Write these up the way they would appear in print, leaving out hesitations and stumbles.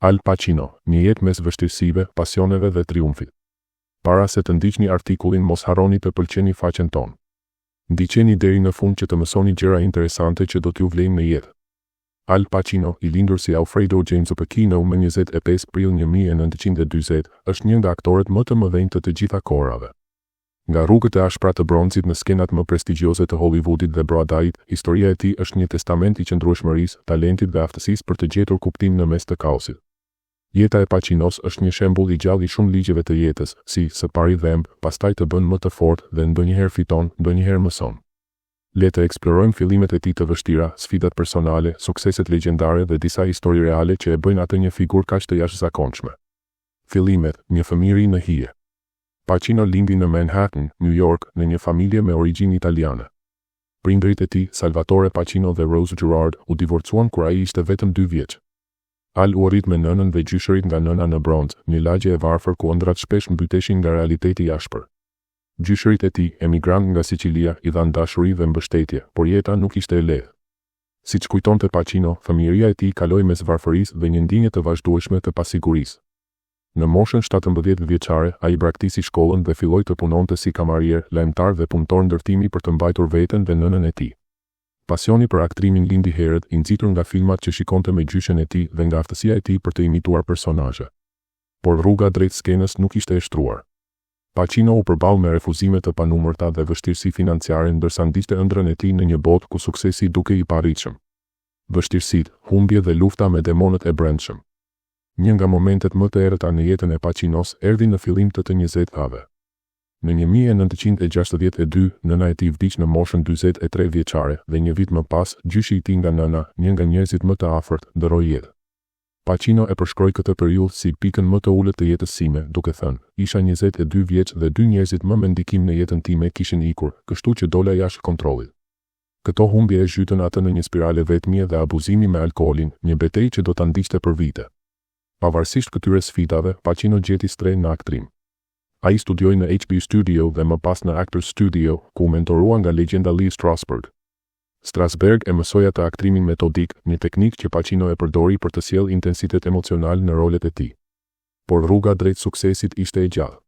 Al Pacino, një jetë mes vështirësive, pasioneve dhe triumfit. Para se të ndiqni artikullin mos harroni të pëlqeni faqen tonë. Ndiqeni deri në fund që të mësoni gjëra interesante që do t'ju vlejnë në jetë. Al Pacino, i lindur si Alfredo James Pacino më 25 prill 1940, është një nga aktorët më të mëdhenj të të gjitha kohërave. Nga rrugët e ashpra të Bronxit në skenat më prestigjioze të Hollywoodit dhe Broadway-t, historia e tij është një testament i qëndrueshmërisë, talentit dhe aftësisë për të gjetur kuptim në mes të kaosit. Jeta e Pacinos është një shembull i gjallë i shumë ligjeve të jetës, si, së pari dhemb, pastaj të bën më të fortë dhe ndonjëherë fiton, ndonjëherë mëson. Le të eksplorojmë fillimet e tij të vështira, sfidat personale, sukseset legjendare dhe disa histori reale që e bëjnë atë një figurë kaq të jashtëzakonshme. Fillimet, një fëmijëri në hije. Pacino lindi në Manhattan, New York, në një familje me origjinë italiane. Prindërit e tij, Salvatore Pacino dhe Rose Girard, u divorcuan kur ai ishte vetëm dy vjeç. Al u rrit me nënën dhe gjyshërit nga nëna në Bronx, një lagje e varfër ku ëndrrat shpesh mbyteshin nga realiteti i ashpër. Gjyshërit e tij, emigrantë nga Sicilia, i dhanë dashuri dhe mbështetje, por jeta nuk ishte e lehtë. Siç kujtonte Pacino, fëmijëria e tij kaloi mes varfërisë dhe një ndjenje të vazhdueshme të pasigurisë. Në moshën 17 vjeçare, ai braktisi shkollën dhe filloi të punonte si kamarier, lajmëtar dhe punëtor ndërtimi për të mbajtur veten dhe nënën e tij. Pasioni për aktrimin lindi herët, i nxitur nga filmat që shikonte me gjyshen e tij dhe nga aftësia e tij për të imituar personazhe. Por rruga drejt skenës nuk ishte e shtruar. Pacino u përball me refuzime të panumërta dhe vështirësi financiare ndërsa ndiqte ëndrrën e tij në një botë ku suksesi dukej i paarritshëm. Vështirësitë, humbje dhe lufta me demonët e brendshëm. Një nga momentet më të errëta në jetën e Pacinos erdhi në fillim të të njëzetave. Në 1962, nëna e tij vdiq në moshën 43 vjeçare dhe një vit më pas, gjyshi i tij nga nëna, një nga njerëzit më të afërt, ndërroi jetë. Pacino e përshkroi këtë periudhë si pikën më të ulët të jetës sime, duke thënë, Isha 22 vjeç dhe dy njerëzit më me ndikim në jetën time kishin ikur, kështu që dola jashtë kontrollit. Këto humbje e zhytën atë në një spirale vetmie dhe abuzimi me alkoolin, një betejë që do ta ndiqte për vite. Pavarësisht këtyre sfidave, Pacino gjeti strehë në aktrim. Ai studioi në HB Studio dhe më pas në Actors Studio, ku u mentorua nga legjenda Lee Strasberg. Strasberg e mësoi atë aktrimin metodik, një teknikë që Pacino e përdori për të sjellë intensitet emocional në rolet e tij. Por rruga drejt suksesit ishte e gjatë.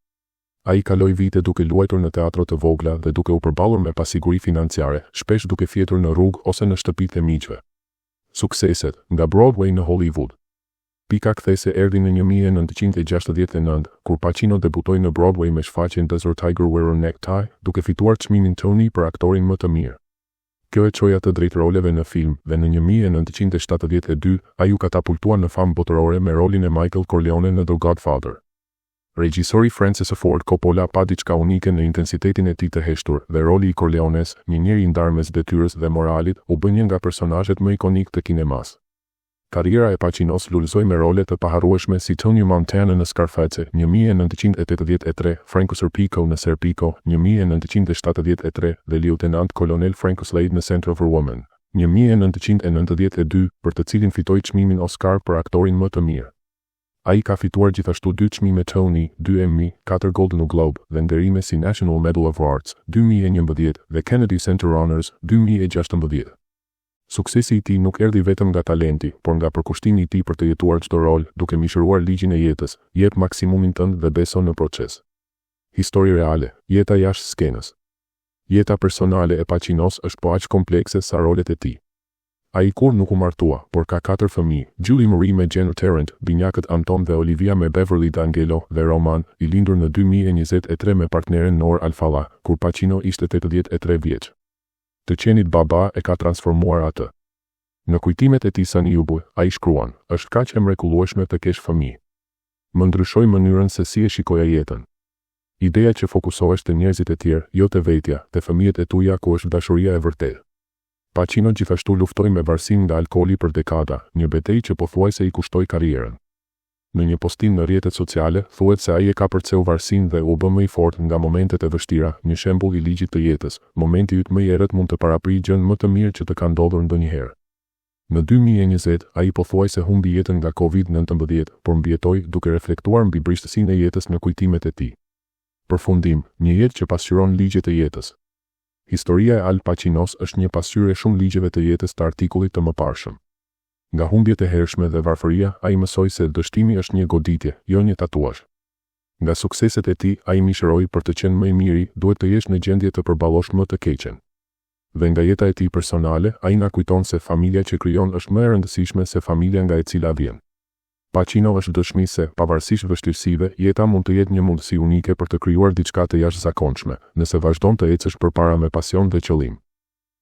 Ai kaloi vite duke luajtur në teatro të vogla dhe duke u përballur me pasiguri financiare, shpesh duke fjetur në rrugë ose në shtëpitë e miqve. Sukseset, nga Broadway në Hollywood. Pika kthese erdhi në 1969, kur Pacino debutoi në Broadway me shfaqjen Does Your Tiger Wear a Necktie, duke fituar çmimin Tony për aktorin më të mirë. Kjo e çoi atë drejt roleve në film, dhe në 1972, ai u katapultua në famë botërore me rolin e Michael Corleone në The Godfather. Regjisori Francis Ford Coppola pa diçka unike në intensitetin e tij të heshtur, dhe roli i Corleones, një njeri i ndarë mes detyrës dhe moralit, u bë një nga personazhet më ikonikë të kinemasë. Karriera e Pacinos lulëzoi me role të paharrueshme si Tony Montana në Scarface, 1983, Franco Serpico në Serpico, 1973, dhe Lieutenant Colonel Frank Slade në Scent of a Woman, 1992, për të cilin fitoi çmimin Oscar për aktorin më të mirë. Ai ka fituar gjithashtu dy çmime Tony, dy Emmy, katër Golden Globe dhe nderime si National Medal of Arts, 2011, dhe Kennedy Center Honors, 2016. Suksesi i tij nuk erdhi vetëm nga talenti, por nga përkushtimi i tij për të jetuar çdo rol, duke mishëruar ligjin e jetës, jep maksimumin tënd dhe beso në proces. Histori reale, jeta jashtë skenës. Jeta personale e Pacinos është po aq komplekse sa rolet e tij. Ai kurrë nuk u martua, por ka katër fëmijë, Julie Marie me Jenner Tarrant, binjakët Anton dhe Olivia me Beverly D'Angelo dhe Roman, i lindur në 2023 me partneren Noor Alfallah, kur Pacino ishte 83 vjeç. Të qenit baba e ka transformuar atë. Në kujtimet e tij Sonny Boy, ai shkruan, është kaq e mrekullueshme të kesh fëmijë. Më ndryshoi mënyrën se si e shikoja jetën. Ideja që fokusohesh te njerëzit e tjerë, jo te vetja, te fëmijët e tuja ku është dashuria e vërtetë. Pacino gjithashtu luftoi me varësinë nga alkooli për dekada, një betejë që pothuajse i kushtoi karrierën. Në një postim në rrjetet sociale, thuhet se ai e kapërceu varësinë dhe u bë më i fortë nga momentet e vështira, një shembull i ligjit të jetës, momenti yt më i errët mund të paraprijë gjënë më të mirë që të ka ndodhur ndonjëherë. Në 2020, ai pothuajse humbi jetën nga Covid-19, por mbijetoi, duke reflektuar mbi brishtësinë e jetës në kujtimet e tij. Përfundim, një jetë që pasqyron ligjet e jetës. Historia e Al Pacinos është një pasqyrë e shumë ligjeve të jetës të artikullit të mëparshëm. Nga humbjet e hershme dhe varfëria, ai mësoi se dështimi është një goditje, jo një tatuazh. Nga sukseset e tij, ai mishëroi për të qenë më i miri, duhet të jesh në gjendje të përballosh më të keqen. Dhe nga jeta e tij personale, ai na kujton se familja që krijon është më e rëndësishme se familja nga e cila vjen. Pacino është dëshmi se, pavarësisht vështirësive, jeta mund të jetë një mundësi unike për të krijuar diçka të jashtëzakonshme, nëse vazhdon të ecësh përpara me pasion dhe qëllim.